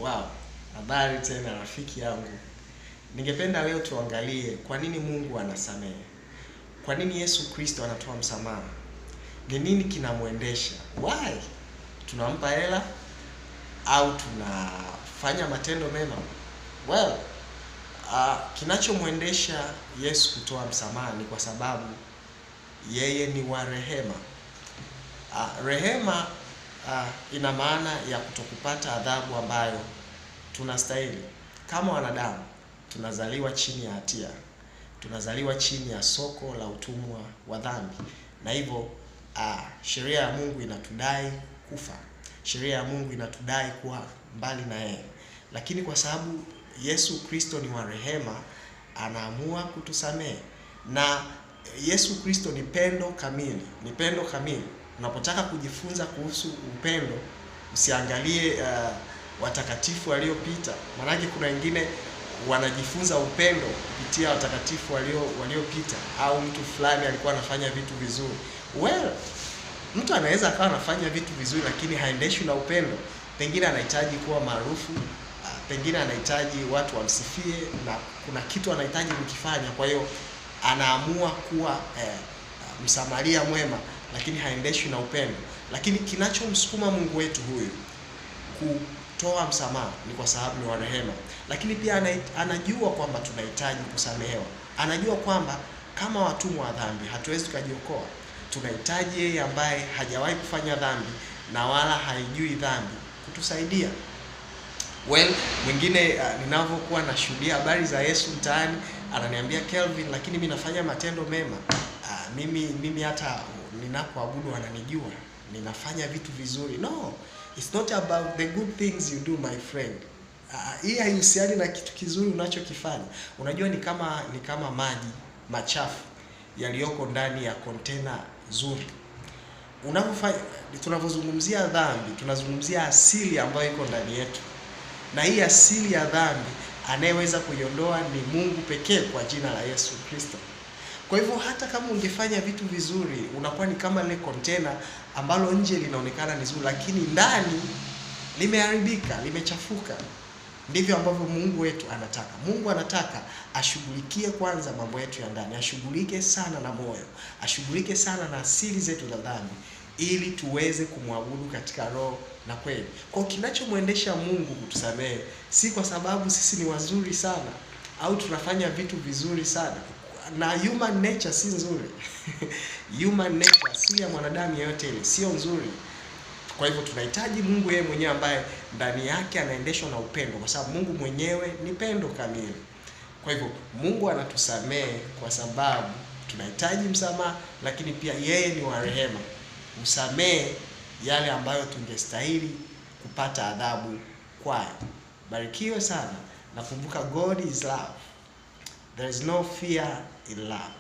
Wow, habari tena rafiki yangu. Ningependa leo tuangalie kwa nini Mungu anasamehe. Kwa nini Yesu Kristo anatoa msamaha? Ni nini kinamwendesha? Why? Tunampa hela au tunafanya matendo mema? Well, kinachomwendesha Yesu kutoa msamaha ni kwa sababu yeye ni wa rehema. Rehema ina maana ya kutokupata adhabu ambayo tunastahili. Kama wanadamu tunazaliwa chini ya hatia, tunazaliwa chini ya soko la utumwa wa dhambi, na hivyo sheria ya Mungu inatudai kufa, sheria ya Mungu inatudai kuwa mbali na yeye. Lakini kwa sababu Yesu Kristo ni wa rehema, anaamua kutusamehe. Na Yesu Kristo ni pendo kamili, ni pendo kamili. Unapotaka kujifunza kuhusu upendo, usiangalie watakatifu waliopita, maanake kuna wengine wanajifunza upendo kupitia watakatifu waliopita, au mtu fulani alikuwa anafanya vitu vizuri. Well, mtu anaweza akawa anafanya vitu vizuri lakini haendeshwi na upendo. Pengine anahitaji kuwa maarufu, pengine anahitaji watu wamsifie na kuna kitu anahitaji kukifanya, kwa hiyo anaamua kuwa msamaria mwema, lakini haendeshwi na upendo. Lakini kinachomsukuma Mungu wetu huyu kutoa msamaha ni kwa sababu ni wa rehema, lakini pia anajua kwamba tunahitaji kusamehewa. Anajua kwamba kama watumwa wa dhambi hatuwezi tukajiokoa. Tunahitaji yeye ambaye hajawahi kufanya dhambi na wala haijui dhambi kutusaidia. Well, mwingine ninavyokuwa nashuhudia habari za Yesu mtaani ananiambia, Kelvin, lakini mimi nafanya matendo mema. Mimi hata ninapoabudu wananijua, ninafanya vitu vizuri. No, it's not about the good things you do, my friend. Hii haihusiani na kitu kizuri unachokifanya. Unajua ni kama maji machafu yaliyoko ndani ya kontena zuri. Unapofanya, tunavyozungumzia dhambi, tunazungumzia asili ambayo iko ndani yetu, na hii asili ya dhambi anayeweza kuiondoa ni Mungu pekee kwa jina la Yesu Kristo. Kwa hivyo hata kama ungefanya vitu vizuri, unakuwa ni kama lile kontena ambalo nje linaonekana ni zuri, lakini ndani limeharibika, limechafuka. Ndivyo ambavyo Mungu wetu anataka. Mungu anataka ashughulikie kwanza mambo yetu ya ndani, ashughulike sana na moyo, ashughulike sana na asili zetu za dhambi, ili tuweze kumwabudu katika roho na kweli. Kwa kinachomwendesha Mungu kutusamehe si kwa sababu sisi ni wazuri sana au tunafanya vitu vizuri sana, na human nature si nzuri. Human nature si ya mwanadamu yeyote ile, sio nzuri. Kwa hivyo tunahitaji Mungu yeye mwenyewe ambaye ndani yake anaendeshwa na upendo, kwa sababu Mungu mwenyewe ni pendo kamili. Kwa hivyo Mungu anatusamehe kwa sababu tunahitaji msamaha, lakini pia yeye ni wa rehema, usamehe yale ambayo tungestahili kupata adhabu kwayo. Barikiwe sana na kumbuka, God is love. There is no fear in love.